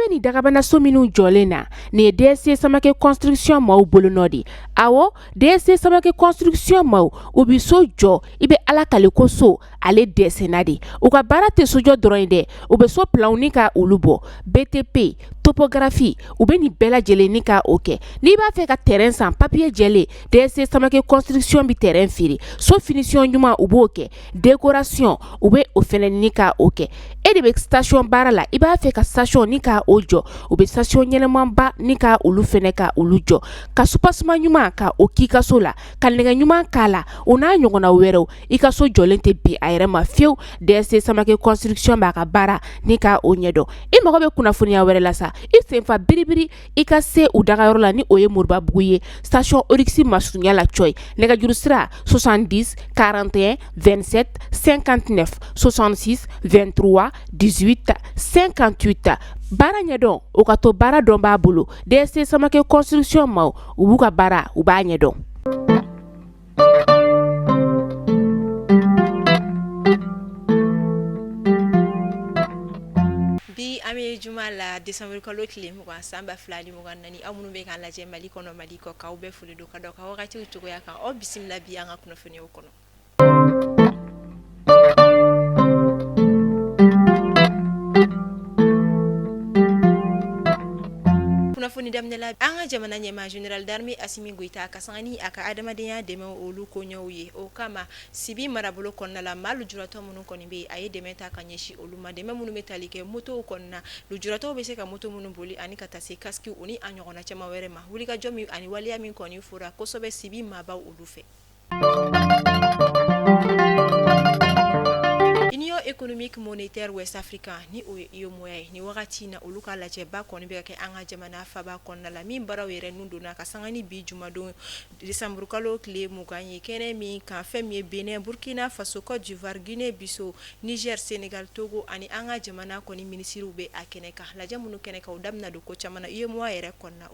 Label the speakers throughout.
Speaker 1: bɛ nin dagabanaso minnu jɔlen na, nin ye DSC Samake construction maaw bolonɔ de. Awɔ, DSC Samake construction maaw, u bɛ so jɔ, i bɛ Ala kale ko so ale dɛsɛna de. U ka baara tɛ sojɔ dɔrɔn ye dɛ, u bɛ so planw ni ka olu bɔ, BTP, topographie, u bɛ nin bɛɛ lajɛlen ni ka o kɛ. N'i b'a fɛ ka terrain san, papier jɛlen, DSC Samake construction bɛ terrain feere. So finition ɲuman, u b'o kɛ, décoration, u bɛ o fɛnɛ ni ka o kɛ. E de bɛ station baara la, i b'a fɛ ka station ni ka o jɔ, u bɛ station ɲɛnɛmanba ni ka olu fɛnɛ ka olu jɔ, ka soubassement ɲuman ka o k'i ka so la, ka nɛgɛ ɲuman k'a la, o n'a ɲɔgɔnna wɛrɛw. I ka so jɔlen tɛ bin a yɛrɛ ma fiyewu. DSC Samake construction b'a ka baara ni ka o ɲɛdɔn. I mago bɛ kunnafoniya wɛrɛ la sa, i senfa biribiri i ka se u dagayɔrɔ la, ni o ye Moribabugu ye, station Oryx masurunya la cɔyi. Nɛgɛjuru sira 70 41 27 59, 66 23 18 58. Baara ɲɛdɔn, o ka to baara dɔn b'a bolo. DSC Samake construction maaw, u b'u ka baara, u b'a ɲɛdɔn.
Speaker 2: Bi an bɛ juma la, décembre kalo tile 20, san 2024. Aw minnu bɛ k'an lajɛ Mali kɔnɔ, Mali kɔ kan, aw bɛɛ foli don ka da ka wagatiw cogoya kan. Aw bisimila bi an ka kunnafoniyaw kɔnɔ. Kunnafoni daminɛ la, an ka jamana ɲɛmaa général d'armée Assimi Goïta ka sanga ni a ka adamadenya dɛmɛ olu koɲɛw ye, o kama Sibi marabolo kɔnɔna la, maa lujuratɔ minnu kɔni bɛ yen, a ye dɛmɛ ta ka ɲɛsin olu ma, dɛmɛ minnu bɛ tali kɛ motow kɔnɔna, lujuratɔw bɛ se ka moto minnu boli, ani ka taa se casque o ni a ɲɔgɔnna caman wɛrɛ ma. Wulikajɔ min ani waleya min kɔni fora kosɛbɛ Sibi maabaw olu fɛ. Union économique monétaire ouest africain, ni o ye UEMOA ye, ni wagati na olu ka lajɛba kɔni bɛ ka kɛ an ka jamana faba kɔnɔna la, min baaraw yɛrɛ nun donna ka sanga ni bi jumadon décembre kalo tile 20 ye. Kɛnɛ min kan, fɛn min ye Benin, Burkina Faso, Côte d'Ivoire, Guinée Bissau, Niger, Sénégal, Togo ani an ka jamana kɔni minisiriw bɛ a kɛnɛ kan. Lajɛ minnu kɛnɛ kan, u da bɛna don ko caman na UEMOA yɛrɛ kɔnɔna.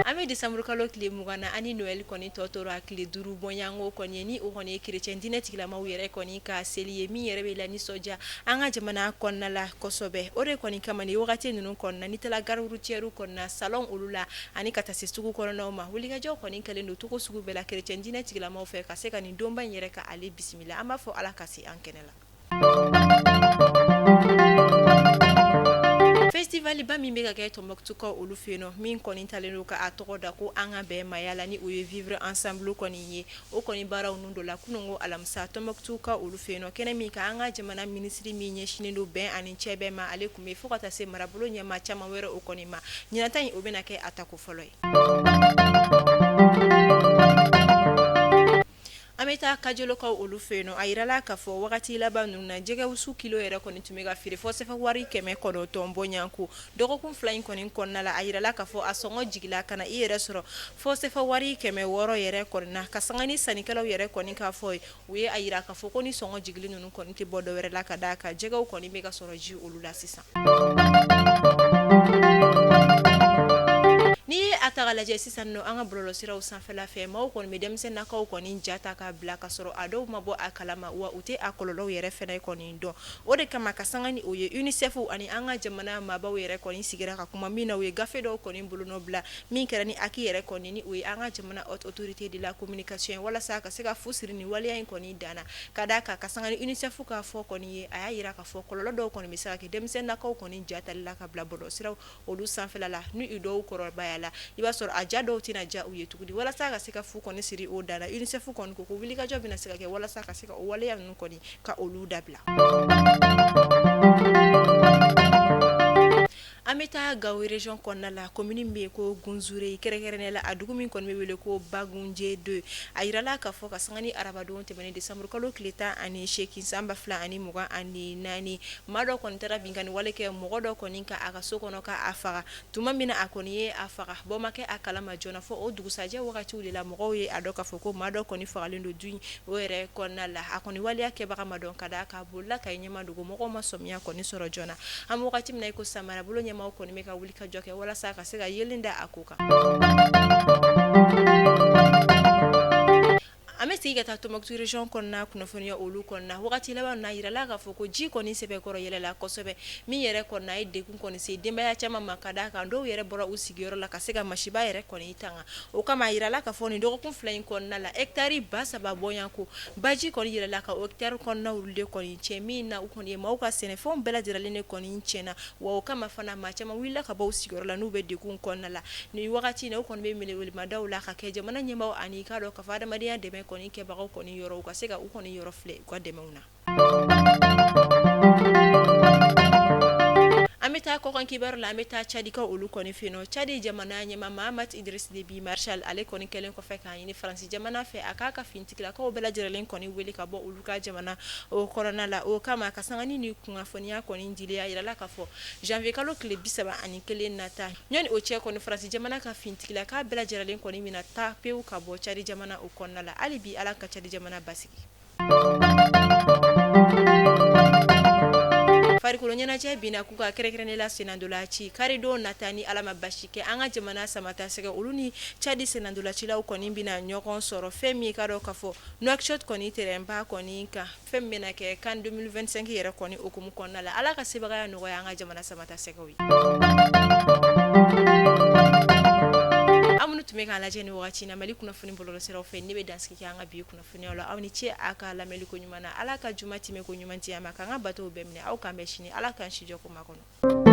Speaker 2: An bɛ décembre kalo tile 20 na, ani Noël kɔni tɔ tora tile 5 bɔɲɔgɔnko kɔni ye, ni o kɔni ye chrétien diinɛ tigilamaw yɛrɛ kɔni ka seli ye, min yɛrɛ bɛ la nisɔndiya an ka jamana kɔnɔna la kosɛbɛ. O de kɔni kama, ni wagati ninnu kɔnɔna, n'i taara gare routière kɔnɔna, salon olu la, ani ka taa se sugu kɔnɔnaw ma, wulikajɔw kɔni kɛlen don cogo sugu bɛɛ la chrétien diinɛ tigilamaw fɛ ka se ka nin donba in yɛrɛ ka ale bisimila. An b'a fɔ Ala ka se an kɛnɛ la. Festivalba min bɛ ka kɛ Tɔnbukutukaw olu fɛ yen nɔ, min kɔni talen don k'a tɔgɔ da ko an ka bɛn maaya la, ni o ye vivre ensemble kɔni ye, o kɔni baaraw nun dɔ la kununko alamisa Tɔnbukutukaw olu fɛ yen nɔ. Kɛnɛ min kan, an ka jamana minisiri min ɲɛsinnen don bɛn ani cɛbɛn ma, ale tun bɛ, fo ka taa se marabolo ɲɛmaa caman wɛrɛ o kɔni ma. Ɲinan ta in, o bɛna kɛ a tako fɔlɔ ye. An bɛ taa Kajolokaw olu fɛ yen nɔ. A yirala k'a fɔ wagati laban ninnu na, jɛgɛwusu kilo yɛrɛ kɔni tun bɛ ka feere fɔ sefa wari 900 bɔɲɔgɔnko. Dɔgɔkun 2 in kɔni kɔnɔna la, a yirala k'a fɔ a sɔngɔ jigila ka na i yɛrɛ sɔrɔ fɔ sefa wari 600 yɛrɛ kɔni na. Ka sanga ni sannikɛlaw yɛrɛ kɔni k'a fɔ ye, u ye a yira k'a fɔ ko ni sɔngɔ jigili ninnu kɔni tɛ bɔ dɔwɛrɛ la, ka d'a kan jɛgɛw kɔni bɛ ka sɔrɔ ji olu la sisan. N'i ye a ta k'a lajɛ sisan nɔ, an ka bɔlɔlɔsiraw sanfɛla fɛ, maaw kɔni bɛ denmisɛnninnakaw kɔni ja ta k'a bila ka sɔrɔ a dɔw ma bɔ a kalama, wa u tɛ a kɔlɔlɔw yɛrɛ fɛnɛ kɔni dɔn. O de kama, ka sanga ni o ye, UNICEF ani an ka jamana maabaw yɛrɛ kɔni sigira ka kuma min na, u ye gafe dɔw kɔni bolonɔ bila, min kɛra ni HAC yɛrɛ kɔni, ni o ye an ka jamana haute autorité de la communication ye, walasa ka se ka fu siri ni waleya in kɔni dan na. Ka d'a kan, ka sanga ni UNICEF k'a fɔ kɔni ye, a y'a jira k'a fɔ kɔlɔlɔ dɔw kɔni bɛ se ka kɛ denmisɛnninnakaw kɔni ja tali la ka bila bɔlɔlɔsiraw olu sanfɛla la. Ni u dɔw kɔrɔbaya la, i b'a sɔrɔ a ja dɔw tɛna ja u ye tuguni. Walasa ka se ka fu kɔni siri o da la, UNICEF kɔni ko ko wulikajɔ bɛna se ka kɛ walasa ka se ka o waleya ninnu kɔni ka olu dabila. An bɛ taa Gawo région kɔnɔna la, commune min bɛ yen ko Gunzure, kɛrɛnkɛrɛnnenya la a dugu min kɔni bɛ wele ko Bagunje 2. A yirala k'a fɔ ka sanga ni arabadon tɛmɛnen décembre kalo tile 18, san 2024, maa dɔ kɔni taara binkanni wale kɛ mɔgɔ dɔ kɔni kan a ka so kɔnɔ ka a faga. Tuma min na a kɔni ye a faga, bɔ ma kɛ a kalama joona, fɔ o dugusajɛ wagatiw de la mɔgɔw ye a dɔn k'a fɔ ko maa dɔ kɔni fagalen don du in o yɛrɛ kɔnɔna la. A kɔni waleya kɛbaga ma dɔn, ka d'a kan a bolila ka i ɲɛma dogo, mɔgɔw ma sɔmiya kɔni sɔrɔ joona. An bɛ wagati min na i ko sisan, marabolo ɲɛmaaw kɔni bɛ ka wuli ka jɔ kɛ walasa ka se ka yeelen da a ko kan. An bɛ segin ka taa Tɔnbukutu région kɔnɔna kunnafoniya olu kɔnɔna wagati laban na yirala k'a fɔ ko ji kɔni sɛbɛkɔrɔ yɛlɛla kosɛbɛ min yɛrɛ kɔni a ye degun kɔni se denbaya caman ma ka d'a kan dɔw yɛrɛ bɔra u sigiyɔrɔ la ka se ka masiba yɛrɛ kɔni tanga. O kama a yirala k'a fɔ nin dɔgɔkun 2 in kɔnɔna la hectare 3000 bɔɲɔgɔnko baji kɔni yɛlɛla ka o hectare kɔnɔna olu de kɔni cɛn min na u kɔni ye maaw ka sɛnɛfɛnw bɛɛ lajɛlen de kɔni tiɲɛna. Wa o kama fana maa caman wulila ka bɔ u sigiyɔrɔ la n'u bɛ degun kɔnɔna la nin wagati in na u kɔni bɛ welewelemadaw la ka kɛ jamana ɲɛmaaw ani i k'a dɔn k'a fɔ adamadenya dɛmɛ kɔni kɛbagaw kɔni yɔrɔ u ka se ka u kɔni yɔrɔ filɛ u ka dɛmɛw na. An bɛ taa kɔkan kibaru la, an bɛ taa Cadikaw olu kɔni fɛ yen nɔ. Cadi jamana ɲɛmaa Mahamat Idriss Déby Marshal ale kɔni kɛlen kɔfɛ k'a ɲini Faransi jamana fɛ a k'a ka finitigilakaw bɛɛ lajɛlen kɔni wele ka bɔ olu ka jamana o kɔnɔna la. O kama ka sanga ni nin kunnafoniya kɔni dilen a yirala k'a fɔ janvier kalo tile 31 nata yanni o cɛ kɔni Faransi jamana ka finitigilaka bɛɛ lajɛlen kɔni bɛna taa pewu ka bɔ Cadi jamana o kɔnɔna la. Hali bi Ala ka Cadi jamana basigi. Farikolo ɲɛnajɛ binna k'u ka kɛrɛnkɛrɛnnen la sennantolaci karidon nata ni Ala ma basi kɛ an ka jamana samatasɛgɛ olu ni Cadi sennantolacilaw kɔni bɛna ɲɔgɔn sɔrɔ fɛn min ka dɔn k'a fɔ Nouakchott kɔni terrain ba kɔni kan fɛn min bɛna kɛ CAN 2025 yɛrɛ kɔni hukumu kɔnɔna la. Ala ka sebagaya nɔgɔya an ka jamana samatasɛgɛw ye. Aw minnu tun bɛ k'an lajɛ nin wagati in na Mali kunnafoni bɔlɔlɔsiraw fɛ, ne bɛ dansigi kɛ an ka bi kunnafoniyaw la. Aw ni ce a ka lamɛnni ko ɲuman na. Ala ka juma tɛmɛ ko ɲuman di an ma, k'an ka batow bɛɛ minɛ. Aw k'an bɛn sini, Ala k'an si jɔ ko makɔnɔ.